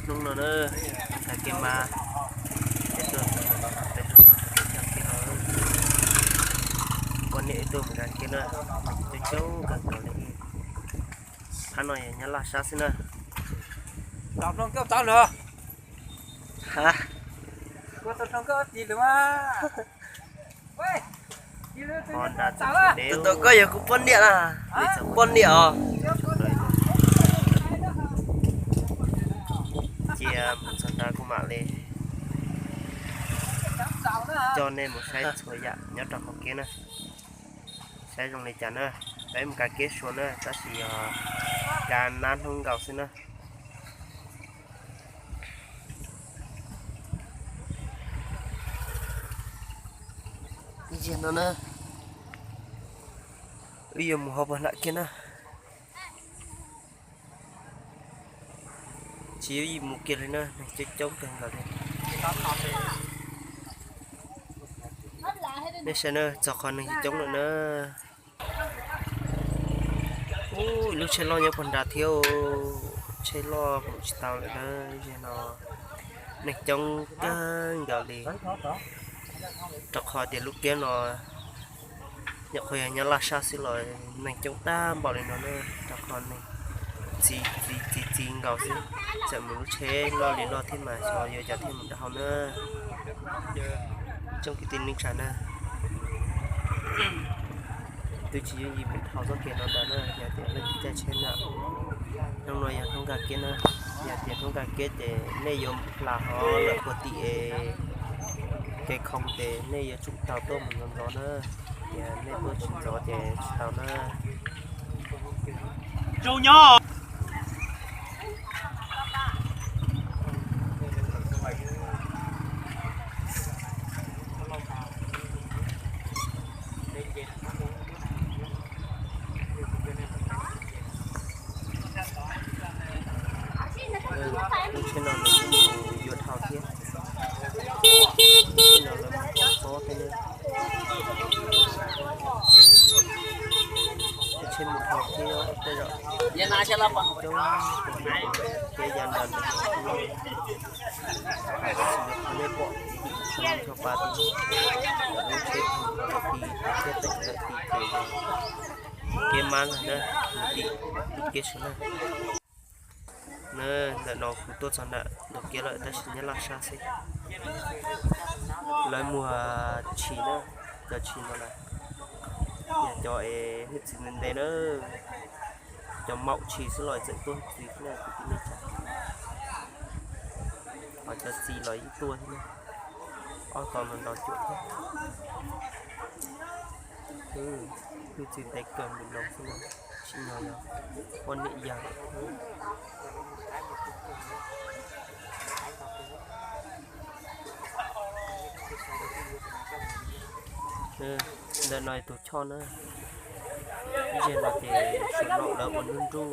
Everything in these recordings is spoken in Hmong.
Hnub no na, nkag kiab mas, peb tuaj txog ntawm no peb tuaj txog kiab no, poj niam wb tuaj mus nkag kiab na, mas coob coob kawg nkaus li. Phab no yog nyob Laj Sab xwb na. Ha, ho nrad txog dev. Tus koj yog kuv poj niam na. Poj niam os. Cia mus txog nrad kuv mam li coj nej mus saib txhua yam nyob rau hauv kiab na, saib zoo li cas na. Peb mus nkag kiab sua na, tab sis yog nkag nab hnub nkaus xwb na. Ib zaug no na, wb yuav mus hauv puag nram kiab na. Tsis yuav mus kiag li na, neeg coob coob kawg nkaus li. Nej saib na, txog qhov neeg coob lawm na. Ub, ib lub tsheb loj nyob puag nrad thiab, tsheb loj mus tsis tau lawm na. Ib zaug no neeg coob kawg nkaus li, rau qhov tias lub kiab no nyuam qhuav yog nyob Laj Sab xwb los neeg coob tag npaum li no na, rau qhov neeg txi txi txi txi nkaus xwb. Txawm mus lub tsheb loj li loj thiab mas xyov yuav cas thiaj mus rau hauv na. Tsoom kwv tij neej tsa na, twb tsis yooj yim mus dhau txoj kev no ntag na, yog tias leej twg caij tsheb na. Hnub no yog hnub nkag kiab na, yog tias hnub nkag kiab ces nej yuav hla hov lawm puag tim kev khoom ces nej yuav tsum tau tuaj mus ntxov ntxov na, yog nej tuaj tsis ntxov ces tsis tau na. Lub tsheb no nws kuj mus yuav dhau thiab. Tsheb no lawv mus txog txob thiab ne. Lub tsheb mus dhau thiab tej zaum coob, peb yav nrad nws kuj loj. Tab sis qhov nej pom tim tim xyoo xyoo pa tim, lub tsheb mus dhau lawm tim thiab tej lawm tim ces kev mab na, mus tim lub kiab sab na. Na, ntawm no kuv tuaj txog nram ntug kiab lawm tab sis nyob Laj Sab xwb. Lawv muag tshis na, cov tshis no na, yog cov es hwj txwv ntev ntev na, cov maum tshis xwb los txawm tuaj hwj txwv xwb na kwv tij neej tsa. Ho cov txiv los yeej tuaj thiab na, ob tog no nrov cuam thiab. Hwj txwv ntev kawg nkaus no xwb na, tsim nyog yog poj niam yawg lawm thiab. Ntawm no tus choj na, ib zaug no ces suav nom lawv ua nruj nruj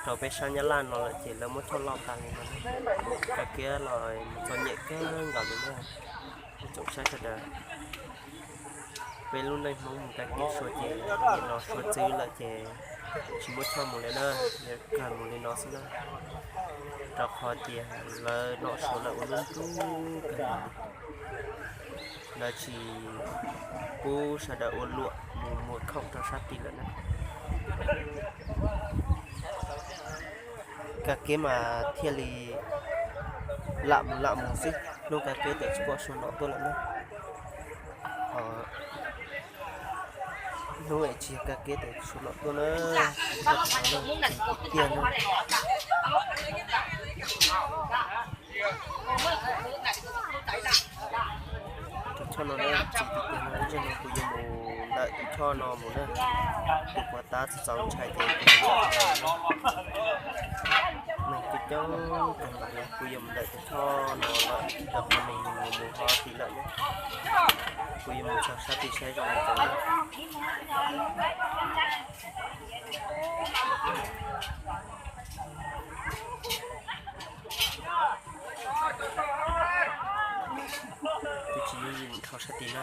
rau peb sab Nyab Laj no lawm ces lawv muab choj loj tas li no na. Nkag kiab los mus txom nyem kawg nkaus li na. Tsoom saib sawv daws, peb lub neej Hmoob mus nkag kiab sua ces nim no sua txwv lawm ces tsis muab choj mus li na, yuav kawg mus li no xwb na. Rau qhov tias lawv nom suav lawv ua nruj nruj kawg nkaus li. Lawv tsis pub sawv daws ua luam mus muag khoom rau sab tid lawm na. Nkag kiab mas thiaj li lam mus lam mus xwb, hnub nkag kiab ces tsis pom suav nom tuaj lawm na. Hnub es tsis yog nkag kiab ces suav nom tuaj na, tsis tshaj tawm no na, tsis tiag na. Tus choj no na, tsis tiag no, ib zaug no kuv yuav mus ntawm tus choj no mus na. Tus puag ta txaus ntshai ces kuv yuav mus ntawm no. Neeg coob coob kawg nkaus li, kuv yuav mus ntawm tus choj no lawm, rau qhov neeg mus mus ho tid lawm na. Kuv yuav mus txog sab tid saib zoo li cas na. Twb tsis yooj yim mus dhau sab tid na,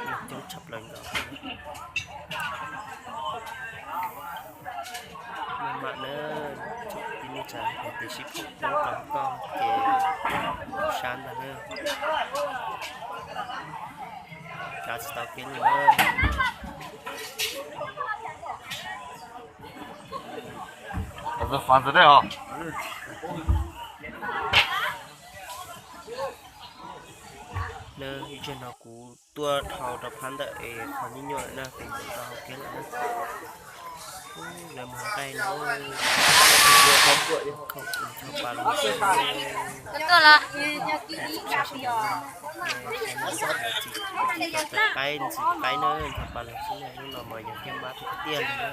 neeg coob tshaj plaws nkaus. Maj mam na, tsoom kwv tij neej Tsam yog tias sib phoom poob rau koj ces sab ntag na. Kav tsis tau kev li na. Na, ib tsam no kuv tuaj dhau rau phab ntawm es qhov nyuaj nyuaj lawm na, kuv mus rau hauv kev lawm na. Lawv mus nqaij no, khoom nthos pas los xwb. Qaib ntxim qaib na, nthos pas los xwb na, lub no mas yog kiag mab tiag tiag li na.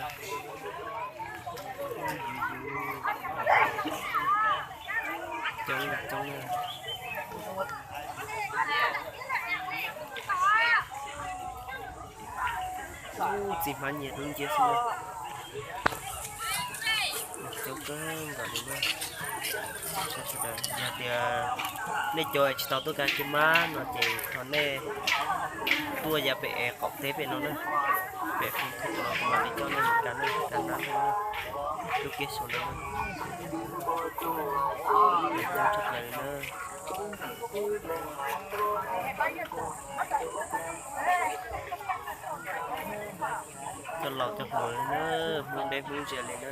Coob coob na. Txiv hmab nyias dub nciab xwb na. Coob kawg nkaus li na. Yog tias nej cov tsis tau tuaj kav kiag mab no ces thov nej tuaj yav pem es qaum teb pem no na. Pem Facebook no kuv mam li coj nej mus kav na, kav nab no na. Lub keb xyoo no na. Coob tshaj plaws li na. Coj laus coj hluas li na, Hmoob deb Hmoob ntsia li na.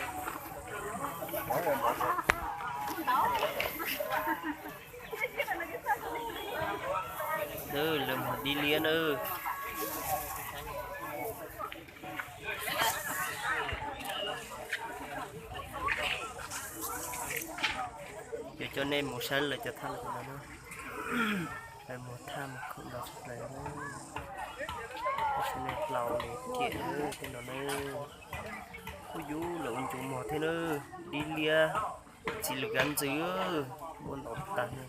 Lawv mus dib liab na. Yuav coj nej mus saib lawv cov thaj no na. Lawv mus thaj mus khoom ntau tshaj plaws na. Tab sis nej hlau li kiag tej no na. Kuj yus lawv ua ncuav mog thiab na. Dib liab, txiv lws kab ntxwv, muaj ntau tag na.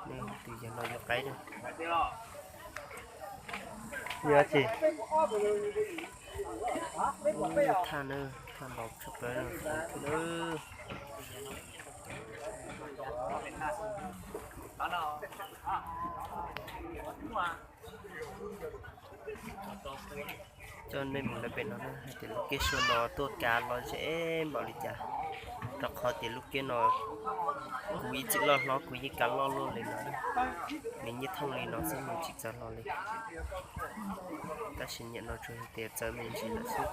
Nej tus yog no yuav qaib na. Yog tsis thaj na, thaj ntau tshaj plaws na. Coj nej mus lawv pem no na, hais tias lub keb sua no tuaj kav los ze npaum li cas, rau qhov tias lub keb no kuv ib txwm loj hlob kuv yeej kav loj luaj li no, nws nyiaj thooj li no xwb nws tsis txawv hlo li. Tab sis niaj no tsuas yog tias txawv me ntsis lawm xwb.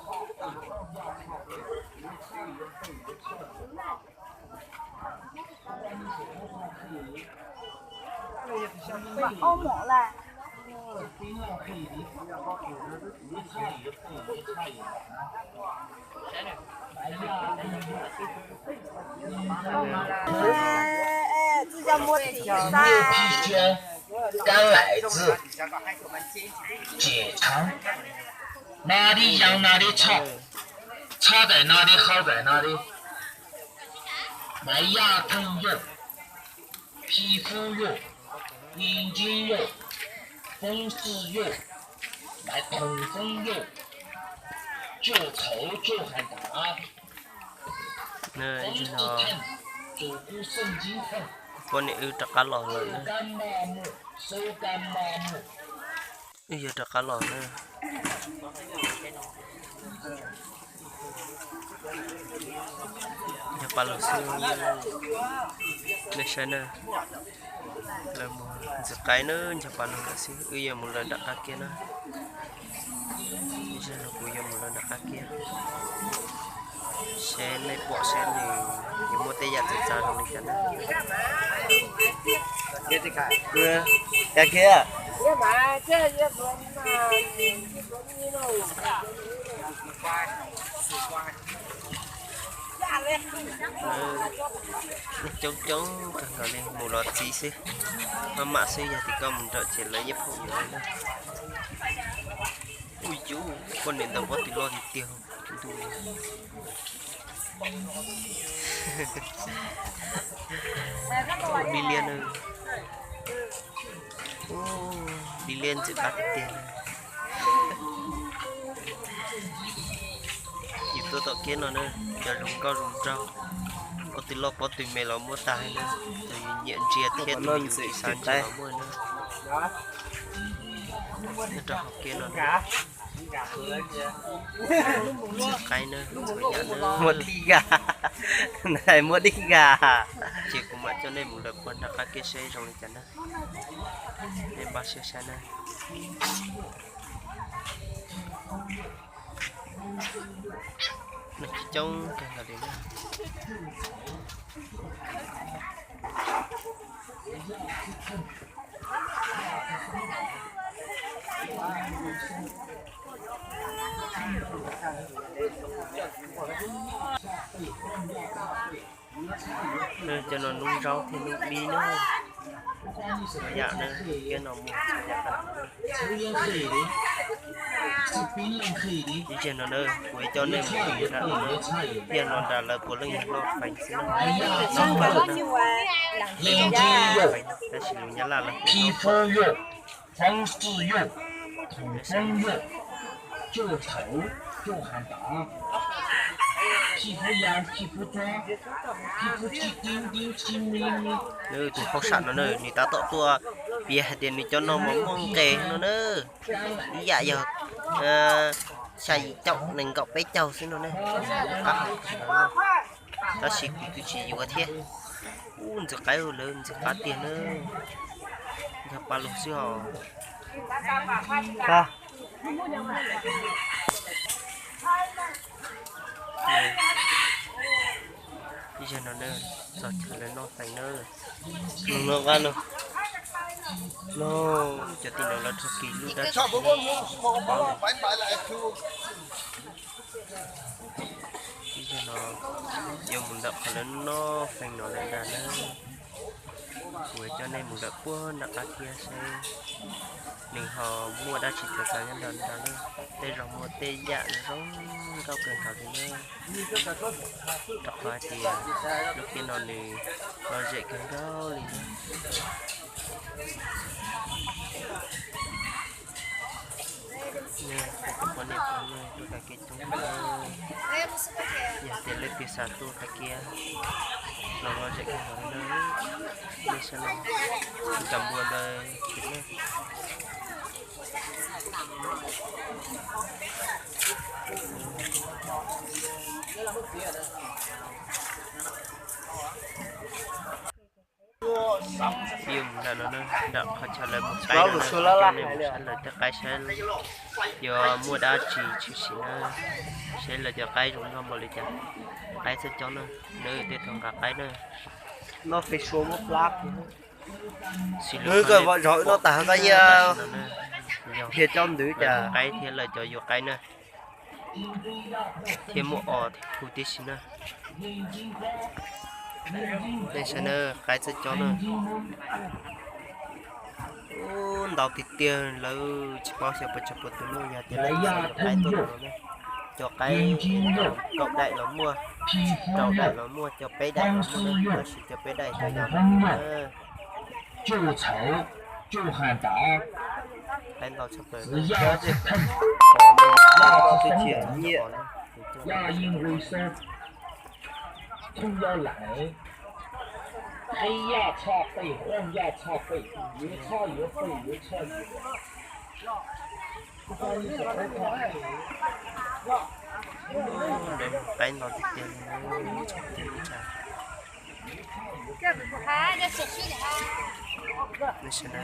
Cov niag phi siab kab laim txwj, tsim tshab, no dib yas no dib tshoj, tshoj tais no dib qhau tais no dib, maiv yaj theej yaj, phi fub yaj, i ntsib yaj, foob xwj yaj, maiv thooj foob yaj, tsuj txhauv tsuj hais tas. Poj niam wb rov qab los lawm na. Wb yog rov qab los na. Nchog pas los xwb, nej saib na. Lawv mus ntxiv qaib na, nchog pas los lawm xwb, wb yuav mus lawv nram qab kiab na. Ib zaug no kuv yuav mus lawv nram qab kiab, seb nej pom seb nws yuav muaj tej yam txawv txav zoo li cas na. Kab kiab. Coob coob kawg nkaus li, mus los txiv xwb, maj mam xwb, yog tias koj mus nrawm ces lawv yeej phoom yus li na. Ui yus, poj niam ntawd pob tw loj tiag tiag ntu. Dib liab na. Dib liab ntxim qab tiag tiag na. Yus tuaj tom kiab no na, cov zoo nkauj zoo nraug, pob tw loj pob tw me los muaj tag na. Tus yus nyiam ntsia thiab tus yus tsis xav ntsia los muaj na. Nyob rau hauv kiab no na. Ntxhw qaib na, ntxhw yam na. Muaj dib ga, ntxhw muaj dib ga. Ces kuv mam coj nej mus lawm puag nram qab kiab seb zoo li cas na. Nej npaj siab saib na. Neeg coob coob kawg nkaus li na. Cov no noob zaub thiab noob dib na. Txhua yam na, kiab no muaj txhua yam. Ib zaug no na, kuv coj nej mus nram no, tiaj no nram lawv puav leej yog noj feem xwb na. Noj feem, tab sis lus Nyab Laj lawv hu 防治药，防治药，救头，救寒达，皮肤痒，皮肤抓，皮肤起丁丁起咪咪。Tus hauj sam no na, nws tab tom tuaj piav hais tias nws cov no mas muaj nqis no na, ib yam yog xya yim caum nees nkaum peb caug xwb no ne. Qab hau, tab sis kuv twb tsis yuav thiab. Ub, ntxim qab, lawv ntxim qab tiag na, yog paj lug xwb os. Ib zaug no na, txog chaw lawv noj feem na. No qab no, no cov tij no lawv rho kiag lub dab tsi. Ib zaug no yuav mus ntawm qhov lawv noj feem no lawm ntag na. Kuv coj nej mus lawm puag nram qab kiab seb nws ho muaj dab tsi txawv txav nyob ntawm ntag na. Tej zaum muaj tej yam zoo nkauj kawg nkaus li na. Rau qhov hais tias lub kiab no nws lom zem kawg nkaus li na. Poj niam poj ntxoog tuaj tag kev coob na. Yog tias leej twg xav tuaj tag kev no lom zem kawg nkaus li na. Nej saib na, cov npua ntawd ces na. Yus nram no na, nram qhov chaw lawv mus qaib no na, coj nej mus saib lawv tej qaib saib yuav muaj dab tsi tshwm sim na, saib lawv cov qaib zoo nkauj npaum li cas. Qaib txawj coob na, nws tej tug nqa qaib na. Noj feem suav muab plab. Nws koj vom zog wb noj tas koj yeej qhia cov ntawd cas. Qaib thiab lawv cov yuav qaib na, thiab muaj os thiab hu tib si na. Nej saib na, qaib txawj coob na. Ntau tiag tiag, lawv tsis paub xyov puas tsawg puas tus no, yog tias lawv yuav qaib tuaj no na. Cov qaib kaum daim los muaj, rau daim los muaj, cov peb daim los muaj na, tab sis cov peb daim cov yog qaib ntau tshaj plaws. Qaib ntau tiag tiag li, nej saib na.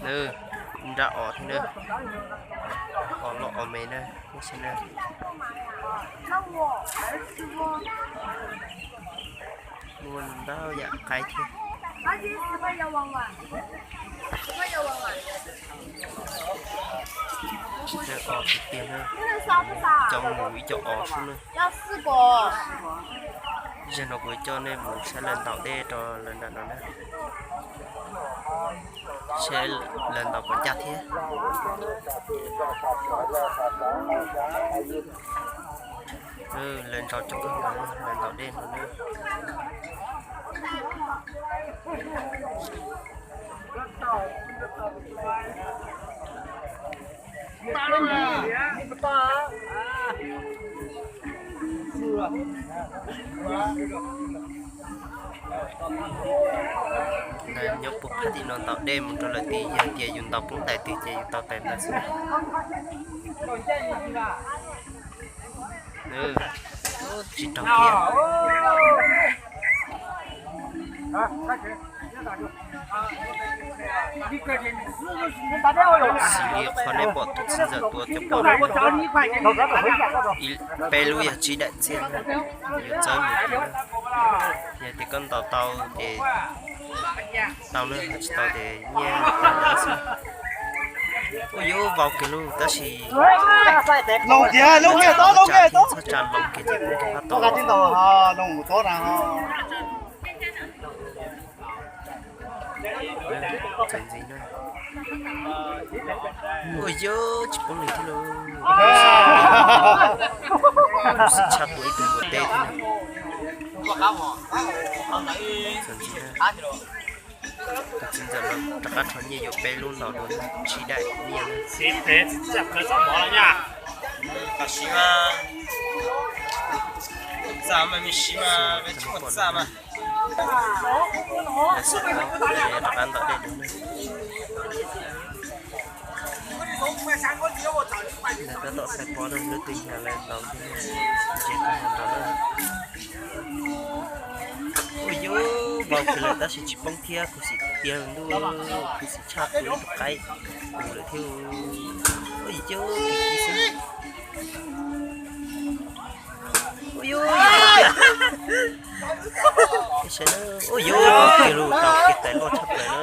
Nws nrab os thiab na, os loj os me na, nej saib na. Muaj ntau yam qaib thiab. Os tiag tiag na, coob mus ib co os xwb na. Zaum no kuv coj nej mus saib lawv ntaus dej rau lawv nram no na, seb lawv ntaus puas ncaj thiab. Lawv ntaus coob kawg nkaus, lawv ntaus dej no na. Nyob puag phab tim no ntaus dej mus rau lawm tid, yog tias yus ntaus poob tais twg ces yus tau tais ntawd xwb. Tsis raug thiab. Xws li qhov nej pom tus txiv ntxawm tuav coj pom, peb lub yog tsib daim txiaj, yuav txawb mus. Yog tias koj ntaus tau ces tau na, tsis tau ces nyiaj tag xwb. Ua yuav vau kiag lub tab sis txhob tsa loo kiag ces poob rau qab tod. Txawm ntxiv na. Ua yuav tsis poob li thiab lauj. Tus xim tshaj tua ib tug npua teb thiab na. Txawm ntxiv na. Tus txiv ntxawm no rov qab rho nyiaj yuav peb lub ntaus dua tsib daim nyiaj na. Rov qab ntaus dej dua na. Lawv tab tom xaiv pob na, lub twg hnyav lawv ntaus, ntsia tus hnyav ntaus na. Ua yuav vau kiag lawm tab sis tsis poob thiab, khuv xim tiag ntuj, khuv xim tshaj tus ib tug qaib tus lawm thiab. Ua yuav kiag xwb. Ua yuav, ua yuav kiag lub tau kiag tais loj tshaj plaws na.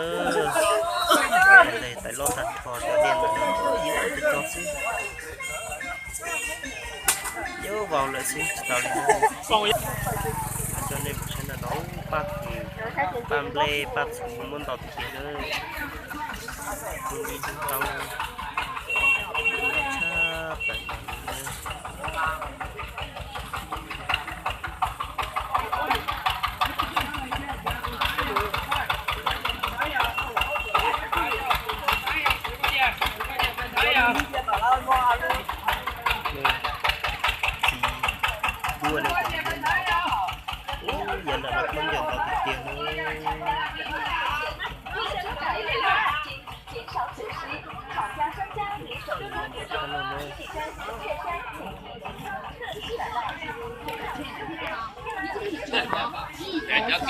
Tais loj tag nrho cov dej ntawd, ua yuav tais loj xwb. Yuav vau lawm xwb tsis tau li na. Coj nej mus saib ntawm no paj kws, paj nplej, paj txhuv muab ntaus tiag tiag na. Tus dib dub tau tshaj plaws.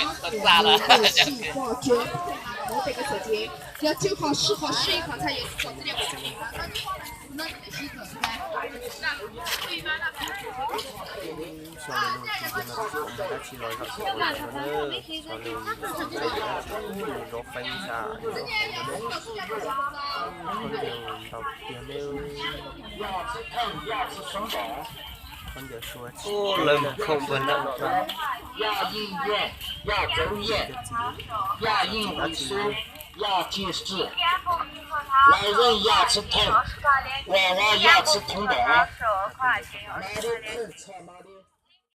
Txiv duaj no ces yog ntawm no poob ncaws ntau tiag tiag no. Sau li no tus no tsis pom muaj dab tsi los zaum tus ua lawm no na. Sau li no tus ua lawm dab tsi, tus zov feeb xav zov feeb no na. Khaub ncaws ntau tiag ne. Khaub ncaws sua tsis, lawv khoom npawg ntawm no. 亚运会、亚洲运、亚运会输、亚运势，来人压制痛，娃娃压制痛的，妈的，太操妈的。